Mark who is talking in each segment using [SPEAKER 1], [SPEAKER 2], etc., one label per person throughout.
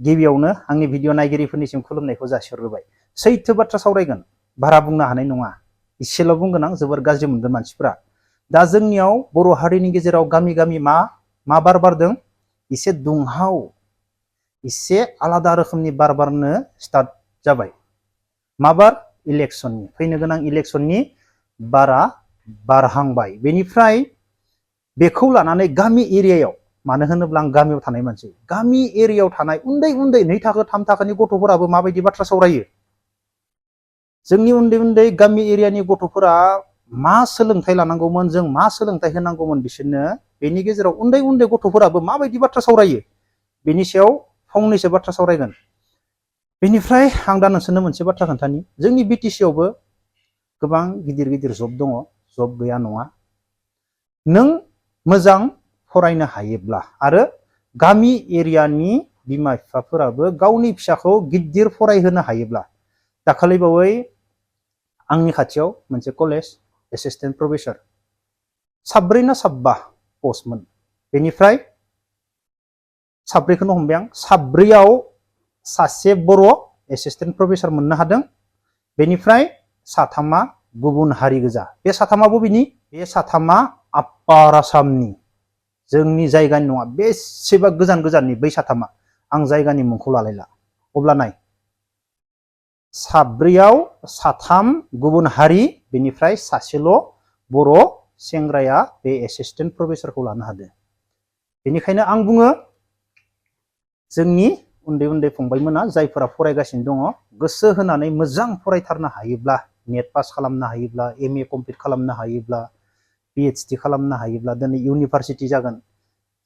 [SPEAKER 1] गिबियावनो आंनि भिडिअ नायगिरिफोरनिसिम खुलुमनायखौ जासिहरग्रोबाय। सैथो बाथ्रा सावरायगोन, बारा बुंनो हानाय नङा, इसेल' बुंगोन आं, जोबोर गाज्रि मोनगोन मानसिफोरा। दा जोंनियाव बर' हारिनि गेजेराव गामि गामि मा बार बारदों? एसे दुंहाव, एसे आलादा रोखोमनि बार बारनो स्टार्ट जाबाय। मा बार? इलेक्सननि, फैनो गोनां इलेक्सननि बारा बारहांबाय। बेनिफ्राय बेखौ लानानै गामि एरियायाव, मानो होनोब्ला आं गामियाव थानाय मानसि, गामि एरियायाव थानाय उन्दै उन्दै 2 थाखो 3 थाखोनि गथ'फोराबो माबायदि बाथ्रा सावरायो। जोंनि उन्दै उन्दै गामि एरियानि गथ'फोरा मा सोलोंथाइ लानांगौमोन, जों मा सोलोंथाइ होनांगौमोन बिसोरनो, बेनि गेजेराव उन्दै उन्दै गथ'फोराबो माबायदि बाथ्रा सावरायो, बेनि सायाव फंनैसो बाथ्रा सावरायगोन। बेनिफ्राय आं दा नोंसोरनो मोनसे बाथ्रा खोन्थानि। जोंनि BTC आवबो गोबां गिदिर गिदिर जब दङ, जब गैया नङा। नों मोजां फरायनो हायोब्ला, आरो गामि एरियानि बिमा बिफाफोराबो गावनि फिसाखौ गिदिर फरायहोनो हायोब्ला, दाखालिबावै आंनि खाथियाव मोनसे कलेज एसिस्टेन्ट प्रफेसर 4 ना 5 पस्टमोन। बेनिफ्राय 4खौनो हमबाय आं, 4आव सासे बर' एसिस्टेन्ट प्रफेसर मोननो हादों। बेनिफ्राय 3 गुबुन हारि गोजा। बे 3 बबेनि? बे 3 आपार आसामनि, जोंनि जायगानि नङा, बेसेबा गोजान गोजाननि बै 3। आं जायगानि मुंखौ लालायला। अब्ला नाय, 4आव 3 गुबुन हारि, बेनिफ्राय सासेल' बर' सेंग्राया बे एसिस्टेन्ट प्रफेसरखौ लानो हादों। बेनिखायनो आं बुङो, जोंनि उन्दै उन्दै फंबायमोना जायफोरा फरायगासिनो दङ, गोसो होनानै मोजां फरायथारनो हायोब्ला, नेट पास खालामनो हायोब्ला, MA कमप्लिट खालामनो हायोब्ला, PhD खालामनो हायोब्ला, दिनै इउनिभारसिटि जागोन।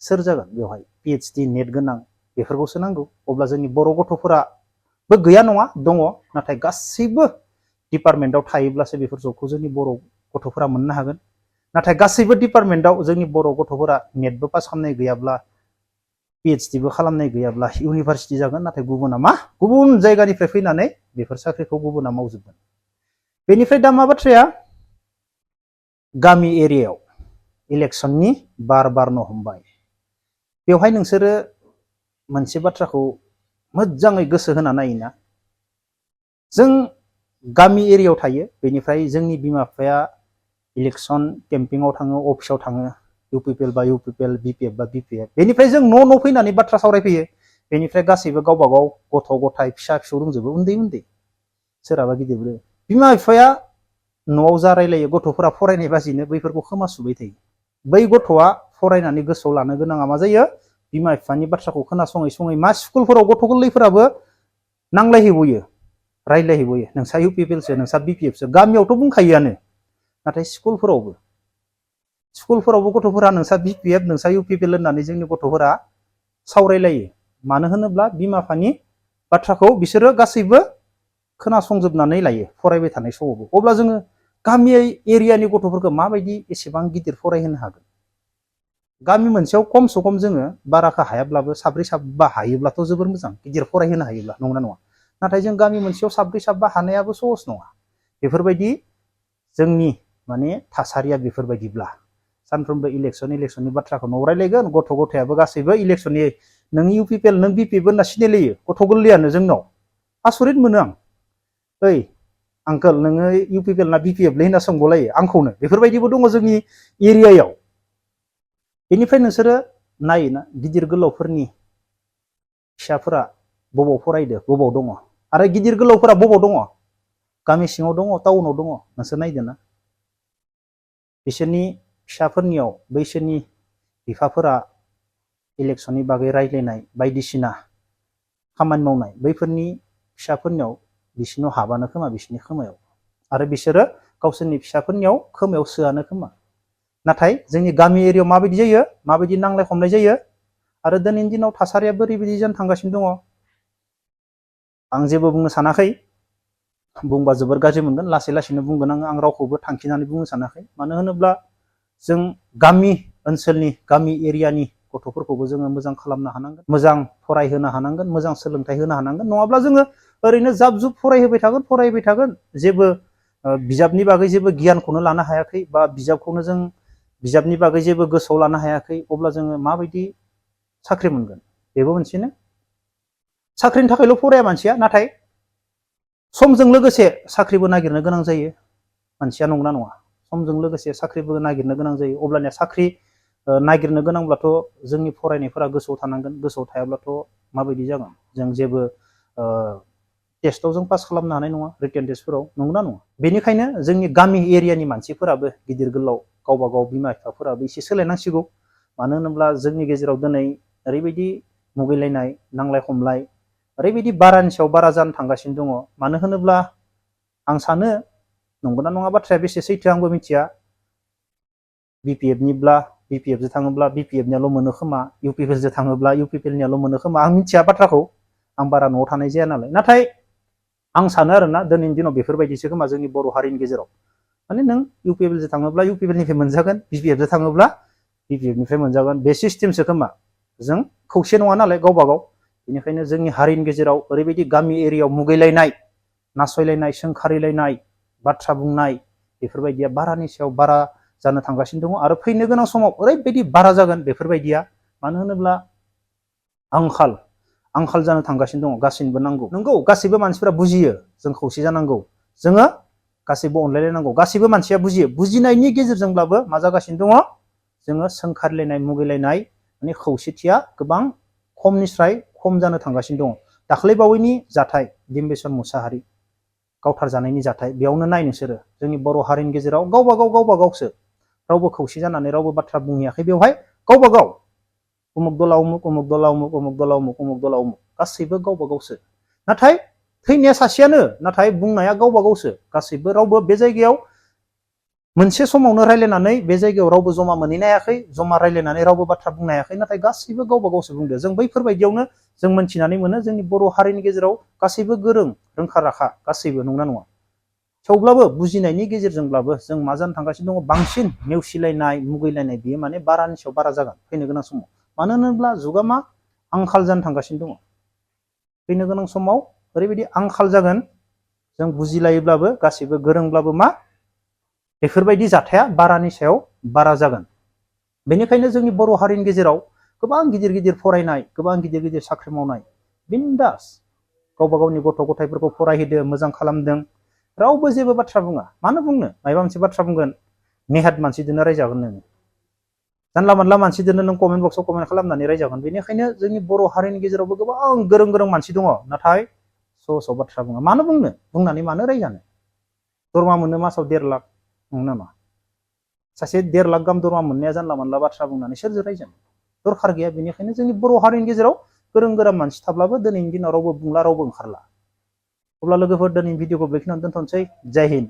[SPEAKER 1] सोर जागोन बेवहाय? PhD नेट गोनां, बेफोरखौसो नांगौ। अब्ला जोंनि बर' गथ'फोराबो गैया नङा, दङ, नाथाय गासैबो डिपार्टमेन्टआव थायोब्लासो बेफोर जबखौ जोंनि बर' गथ'फोरा मोननो हागोन। नाथाय गासैबो डिपार्टमेन्टआव जोंनि बर' गथ'फोरा नेटबो पास खालामनाय गैयाब्ला, PhDबो खालामनाय गैयाब्ला इउनिभारसिटि जागोन, नाथाय गुबुना मा? गुबुन जायगानिफ्राय फैनानै बेफोर साख्रिखौ गुबुना मावजोबगोन। बेनिफ्राय दा मा बाथ्राया? गामि एरियायाव इलेक्सननि बार बारनो हमबाय। बेवहाय नोंसोरो मोनसे बाथ्राखौ मोजाङै गोसो होना नायोना, जों गामि एरियायाव थायो, बेनिफ्राय जोंनि बिमा बिफाया इलेक्सन केम्पिंआव थाङो, अफिसाव थाङो, UPPL बा UPPL, BPF बा BPF। बेनिफ्राय जों न' फैनानै बाथ्रा सावरायफैयो। बेनिफ्राय गासैबो गावबा गाव गथ' गथाय फिसा फिसौ दंजोबो, उन्दै उन्दै, सोरहाबा गिदिरबो। बिमा बिफाया न'आव जा रायलायो, गथ'फोरा फरायनाय बाजिनो बैफोरखौ खोमा सुबाय थायो। बै गथ'आ फरायनानै गोसोआव लानो गोनाङा मा जायो? बिमा बिफानि बाथ्राखौ खोनासङै सङै मा स्कुलफोराव गथ' गोरलैफोराबो नांलायहैबोयो, रायलायहैबोयो, नोंसा UPPLसो, नोंसा BPFसो। गामियावथ' बुंखायोआनो, नाथाय स्कुलफोरावबो गथ'फोरा नोंसा BPF, नोंसा UPPL होननानै जोंनि गथ'फोरा सावरायलायो। मानो होनोब्ला बिमा बिफानि बाथ्राखौ बिसोरो गासैबो खोनासंजोबनानै लायो फरायबाय थानाय समावबो। अब्ला जोङो गामि एरियानि गथ'फोरखौ माबायदि एसेबां गिदिर फरायहोनो हागोन? गामि मोनसेयाव खमसे खम जोङो बाराखौ हायाब्लाबो 4 7 हायोब्लाथ' जोबोर मोजां, गिदिर फरायहोनो हायोब्ला, नंगौना नङा? नाथाय जों गामि मोनसेयाव 4 7 हानायाबो सहस नङा। बेफोरबायदि जोंनि माने थासारिया बेफोरबायदिब्ला सानफ्रोमबो इलेक्सननि बाथ्राखौ न'आव रायलायगोन, गथ' गथायाबो गासैबो इलेक्सननि, नों UPPL, नों BPF होनना सिनायलायो, गथ' गोरलैयानो जोंनाव। आसरित मोनो आं। ओइ आंकोल, नोङो UPPL ना BPF होनना सोंबावलायो आंखौनो। बेफोरबायदिबो दङ जोंनि एरियायाव। बेनिफ्राय नोंसोरो नायोना, गिदिर गोलावफोरनि फिसाफोरा बबाव फरायदो, बबाव दङ, आरो गिदिर गोलावफोरा बबाव दङ? गामि सिङाव दङ, टाउनाव दङ, नोंसोर नायदो ना। बिसोरनि फिसाफोरनियाव बैसोरनि बिफाफोरा इलेक्सननि बागै रायज्लायनाय, बायदिसिना खामानि मावनाय, बैफोरनि फिसाफोरनियाव बिसोरनाव हाबानो खोमा, बिसोरनि खोमायाव, आरो बिसोरो गावसोरनि फिसाफोरनियाव खोमायाव सोआनो खोमा। नाथाय जोंनि गामि एरियायाव माबायदि जायो? माबायदि नांलाय खमलाय जायो? आरो दिनैनि दिनाव थासारिया बोरैबायदि जानो थांगासिनो दङ? आं जेबो बुंनो सानाखै, बुंबा जोबोर गाज्रि मोनगोन, लासै लासैनो बुंगोन आं रावखौबो थांखिनानै बुंनो सानाखै। मानो होनोब्ला जों गामि ओनसोलनि, गामि एरियानि गथ'फोरखौबो जोङो मोजां खालामनो हानांगोन, मोजां फरायहोनो हानांगोन, मोजां सोलोंथाइ होनो हानांगोन। नङाब्ला जोङो ओरैनो जाब जुब फरायबाय थागोन, जेबो बिजाबनि बागै जेबो गियानखौनो लानो हायाखै, बा बिजाबनि बागै जेबो गोसोआव लानो हायाखै, अब्ला जोङो माबायदि साख्रि मोनगोन? बेबो मोनसेनो। साख्रिनि थाखायल' फराया मानसिया, नाथाय समजों लोगोसे साख्रिबो नागिरनो गोनां जायो मानसिया, नंगौना नङा? समजों लोगोसे साख्रिबो नागिरनो गोनां जायो। अब्लानिया साख्रि नागिरनो गोनांब्लाथ' जोंनि फरायनायफोरा गोसोआव थानांगोन, गोसोआव थायाब्लाथ' माबायदि जागोन? जों जेबो टेस्टआव जों पास खालामनो हानाय नङा, रिटेन टेस्टफोराव, नंगौना नङा? बेनिखायनो जोंनि गामि एरियानि मानसिफोराबो गिदिर गोलाव गावबा गाव बिमा बिफाफोराबो एसे सोलायनांसिगौ। मानो होनोब्ला जोंनि गेजेराव दिनै ओरैबायदि मुगैलायनाय, नांलाय खमलाय ओरैबायदि बारानि सायाव बारा जानो थांगासिनो दङ। मानो होनोब्ला आं सानो, नंगौना नङा बाथ्राया बेसे सैथो आंबो मिथिया, बिपिएफनिब्ला बिपिएफजों थाङोब्ला बिपिएफनियाल' मोनो खोमा, इउपिपिएलजों थाङोब्ला इउपिपिएलनियाल' मोनो खोमा, आं मिथिया बाथ्राखौ, आं बारा न'आव थानाय जाया नालाय। नाथाय आं सानो आरोना दिनैनि दिनाव बेफोरबायदिसो खोमा जोंनि बर' हारिनि गेजेराव। माने नों इउपिपिएलजों थाङोब्ला इउपिपिएलनिफ्राय मोनजागोन, बिपिएफजों थाङोब्ला बिपिएफनिफ्राय मोनजागोन, बे सिस्टेमसो खोमा। जों खौसे नङा नालाय गावबा गाव। बेनिखायनो जोंनि हारिनि गेजेराव ओरैबायदि गामि एरियायाव मुगैलायनाय, नासयलायनाय, सोंखारिलायनाय, बाथ्रा बुंनाय, बेफोरबायदिया बारानि सायाव बारा जानो थांगासिनो दङ। आरो फैनो गोनां समाव ओरैबायदि बारा जागोन बेफोरबायदिया। मानो होनोब्ला आंखाल जानो थांगासिनो दङ, गासैनोबो नांगौ। नंगौ, गासैबो मानसिफोरा बुजियो जों खौसे जानांगौ, जोङो गासैबो अनलायलायनांगौ, गासैबो मानसिया बुजियो। बुजिनायनि गेजेरजोंब्लाबो मा जागासिनो दङ? जोङो सोंखारिलायनाय, मुगैलायनाय, माने खौसेथिया गोबां खमनिफ्राय खम जानो थांगासिनो दङ। दाख्लै बावैनि जाथाय, डिम्बेश्वर मुसाहारि गावथारजानायनि जाथाय, बेयावनो नाय नोंसोरो, जोंनि बर' हारिनि गेजेराव गावबा गावसो, रावबो खौसे जानानै रावबो बाथ्रा बुंहैयाखै बेवहाय, गावबा गाव उमुक दला उमुक, उमुक दला उमुक, उमुक दला उमुक, उमुक दला उमुक, गासैबो गावबा गावसो। नाथाय थैनाया सासेयानो, नाथाय बुंनाया गावबा गावसो। गासैबो रावबो बे जायगायाव मोनसे समावनो रायलायनानै बे जायगायाव रावबो जमा मोनहैनो हायाखै, जमा रायलायनानै रावबो बाथ्रा बुंनो हायाखै, नाथाय गासैबो गावबा गावसो बुंदो। जों बैफोरबायदियावनो जों मोनथिनानै मोनो जोंनि बर' हारिनि गेजेराव गासैबो गोरों, रोंखा राखा, गासैबो, नंगौना नङा? थेवब्लाबो बुजिनायनि गेजेरजोंब्लाबो जों मा जानो थांगासिनो दङ? बांसिन नेवसिलायनाय, मुगैलायनाय, बेयो माने बारानि सायाव बारा जागोन फैनो गोनां समाव। मानो होनोब्ला जुगा मा? आंखाल जानो थांगासिनो दङ। फैनो गोनां समाव ओरैबायदि आंखाल जागोन, जों बुजिलायोब्लाबो, गासैबो गोरोंब्लाबो मा? बेफोरबायदि जाथाया बारानि सायाव बारा जागोन। बेनिखायनो जोंनि बर' हारिनि गेजेराव गोबां गिदिर गिदिर फरायनाय, गोबां गिदिर गिदिर साख्रि मावनाय, बिन्दास गावबा गावनि गथ' गथायफोरखौ फरायहोदो, मोजां खालामदों, रावबो जेबो बाथ्रा बुङा। मानो बुंनो? माबा मोनसे बाथ्रा बुंगोन, नेहाथ मानसिजोंनो रायजागोन नोङो, जानला मोनला मानसिजोंनो नों कमेन्ट बक्सआव कमेन्ट खालामनानै रायजागोन। बेनिखायनो जोंनि बर' हारिनि गेजेरावबो गोबां गोरों गोरों मानसि दङ, नाथाय स' बाथ्रा बुङा। मानो बुंनो? बुंनानै मानो रायजानो? दरमा मोनो मासाव 1.5 लाख, नंगौ नामा? सासे 1.5 लाख गाहाम दरमा मोननाया जानला मोनला बाथ्रा बुंनानै सोरजों रायजानो? दरखार गैया। बेनिखायनो जोंनि बर' हारिनि गेजेराव गोरों गोरा मानसि थाब्लाबो दिनैनि दिनाव रावबो बुंला, रावबो ओंखारला। अब्ला लोगोफोर, दिनैनि भिडिअखौ बेखिनियावनो दोनथ'नोसै। जय हिन्द।